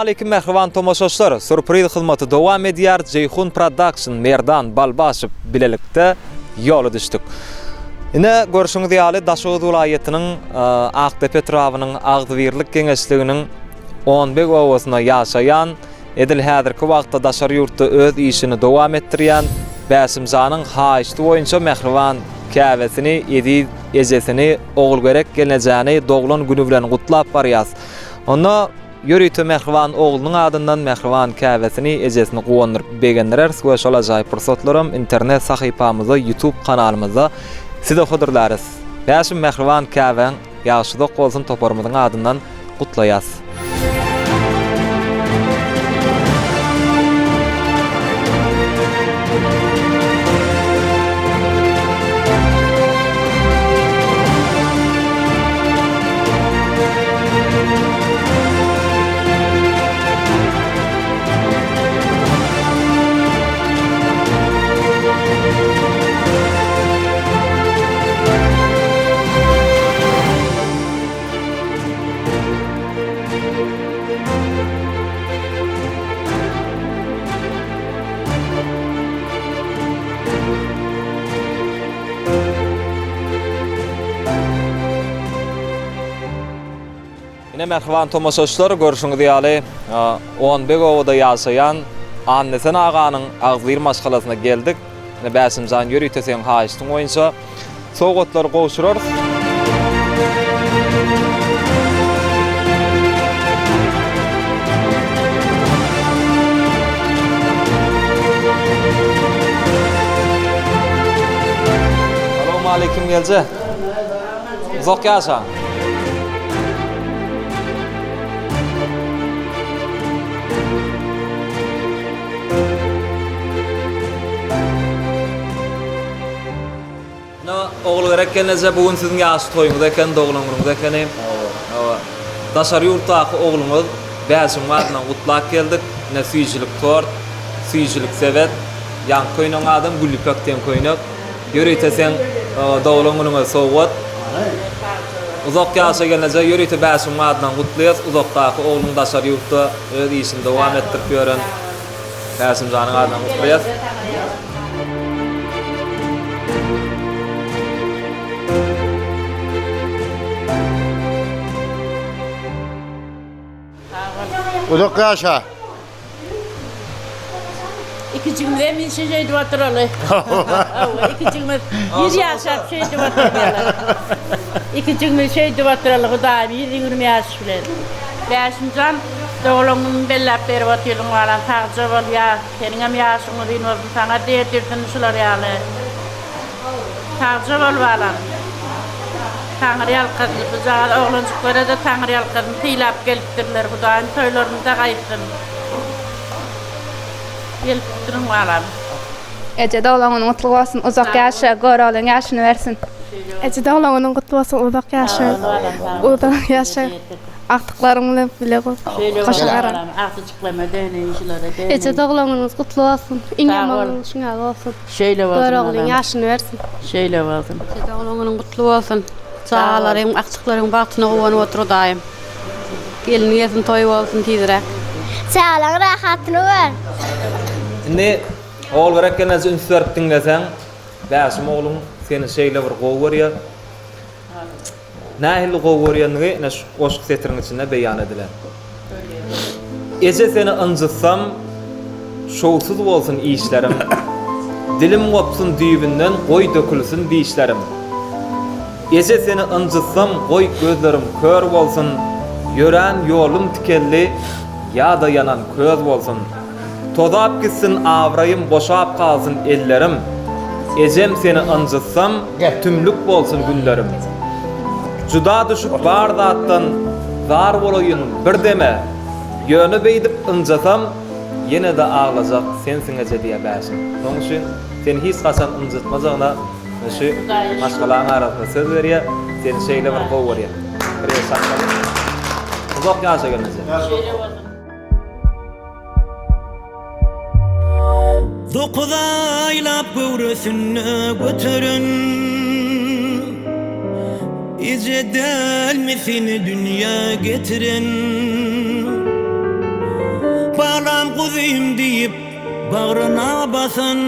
Salowmaleýkim mähriban tomaşaçylar! Sýurpriz hyzmaty dowam edýär, Jeýhun Production, Merdan Balbaşow bilelikde ýola düşdük. Ine, görşüňiz ýaly, Daşoguz welaýatynyň Akdepe etrabynyň Agzybirlik geňeşliginiň Onbeg obasynda ýaşaýan, edil häzirki wagtda daşary ýurtda öz işini dowam etdirýän Bäşimjanyň haýyşty boýunça mähriban käbesini, eziz ejesini, Ogulgerek gelnejäni doglan güni bilen gutlap barýas. Onda ýörite mähriban oglunyň adyndan mähriban käbesini, ejesini guwandyryp begendireris we şol ajaýyp pursatlaram internet sahypamyzda, YouTube kanalymyzda size hödürläris. Bäşim mähriban käbäň ýaşy uzak bolsun toparymyzyň adyndan gutlaýas. Ine mähriban tomaşaçylar, görşüňiz ýaly, Onbeg obada ýaşaýan Annesen aganyň agzybir maşgalasyna geldik. Ine Bäşimjan ýörite seň haýyştyň boýunça sowgatlary gowşurarys. Salowmaleýkim gelje. Uzak ýaşaň. Ine, Ogulgerek gelneje, bu gün siziň ýaşy toýuňyz eken, doglan günüňiz ekeni. Hawa. Daşary ýurtdaky ogluňyz Bäşimiň adyndan gutlap geldik. Ine, süýjülik tort, süýjülik sebet, ýaňky köýnegiň adam Gülýüpek diýen köýnek. Ýörite seň doglan günüňe sowgat. Uzak ýaşa gelneje, ýörite Bäşimiň adyndan gutlaýas. Uzakdaky ogluň daşary ýurtda öz işini dowam etdirip ýören Bäşimjanyň adyndan gutlaýas. Uzak ýaşa. Ikijigimiz hem işe şeýdip oturaly. Hawa, ikijigimiz ýüz ýaşap şeýdip oturmaly. Ikijigimiz şeýdip oturaly, Hudaýym 120 ýaş bilen. Bäşimjan, doglan günüňi belläp berip otyrdyň balam, sagja bol, ýa seniňem ýaşyň uzyn bolsun, saňa derdirsin şular ýaly. Sagja bol balam. Taňry ýalkasyn, bujagaz oglanjyklara-da Taňry ýalkasyn, sylap gelipdirler, Hudaýym toýlaryny-da gaýtsyn. Gelip duruň balam. Eje doglan günüň gutly bolsun uzak ýaşa Göroglyň ýaşyny bersin. Eje doglan günüň gutly bolsun uzak ýaşa uzak ýaşa agtyklaryň bilen bile goşa gara. Eje doglan günüňiz gutly bolsun iň ýaman günüň şuň ýaly bolsun. Şeýle bolsun Göroglyň ýaşyny bersin. Şeýle bolsun. Eje doglan günüň gutly bolsun. Çagalaryň, agtyklaryň bagtyna guwanyp otur Hudaýym. Gelin gelsin toý bolsun tizräk. Çagalaň rahatyny gör. Indi Ogulgerek gelneje üns berip diňleseň, Bäşim ogluň seni şeýle bir gowy görýär. Nähili gowy görýändigi ine şu goşgy setiriň içinde beýan edilen. Eje seni ynjytsam, şowsuz bolsun işlerim. Dilim gopsun düýbünden goý dökülsin dişlerim. Eje seni ynjytsam goý gözlerim kör bolsun, Ýörän ýolum tikenli ýa-da ýanan köz bolsun. Tozap gitsin abraýym boşap galsyn ellerim, Ejem seni ynjytsam tümlük bolsun günlerim. Juda düşüp bar zatdan zar bolaýyn bir deme, Ýöne beýdip ynjasam ýene-de aglajak sensiň eje diýýär Bäşim. Şonuň üçin seni hiç haçan ynjytmajagyna şu maşgalaň arasynda söz berýär, seni şeýle bir gowy görýär. Uzak ýaşa gelneje. Dokuz aýlap göwresinde göteren Eje dälmi seni dünýä getiren? Elmydam guzym diýip bagryna basan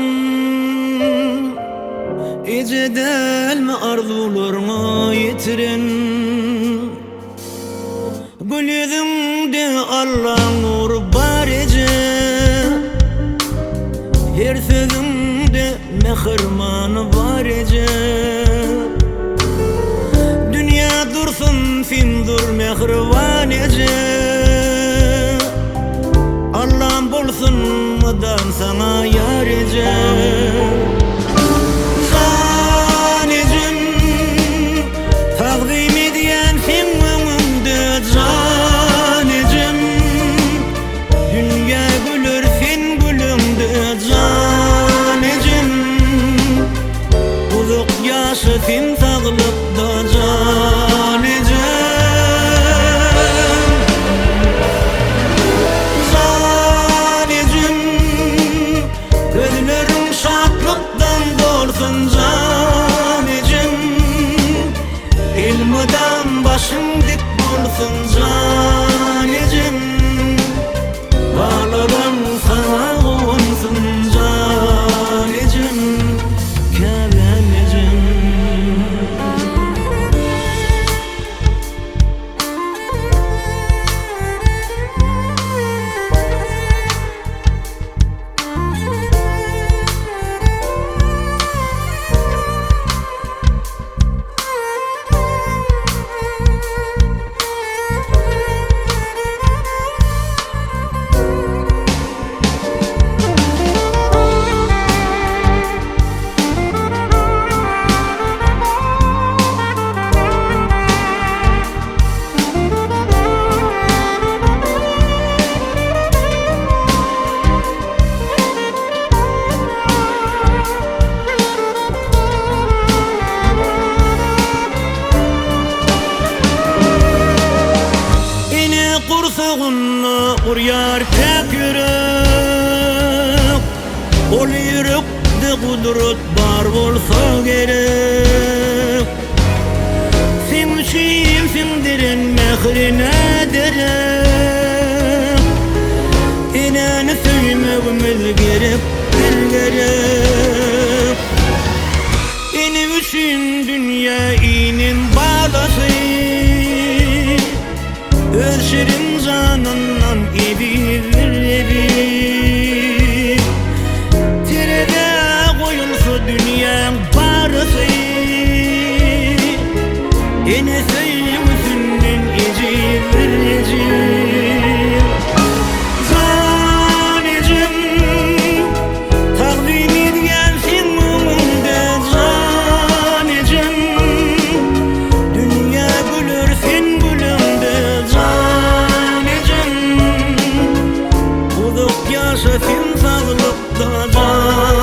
Eje dälmi arzuwlaryňa ýetiren Gül ýüzüňde Allaň nury bar eje Her sözüňde mähir many bar eje Dünýä dursun sen dur mähriban eje Allam bolsun mydam saňa ýar eje Jan ejem Tagzym edýän seň öňüňde jan ejem Dünýä güler sen güleňde jan ejem Uzak ýaşa sen saglykda jan ejem Jan ejem Gözleriň şatlykdan dolsun jan ejem Elmydam başyň dik bolsun jan ejem Balalam saňa guwansyn jan ejem Käbäm ejem. Ene gursagynda urýar päk ýürek, Ol ýürekde gudrat bar bolsa gerek. Seň üçin siňdiren mährine derek, Enäni söýmegimiz gerek, bir gerek. Ene üçin dünýä inen balasy, Öz şirin janyndan ezizdir eziz. Terezä goýulsa dünýäň barysy, Ene söýgüsinden ejizdir ejiz. Jan ejem, tagzym edýän seň öňüňde jan ejem. Dünýä güler sen güleňde jan ejem. Uzak ýaşa sen saglykda jan.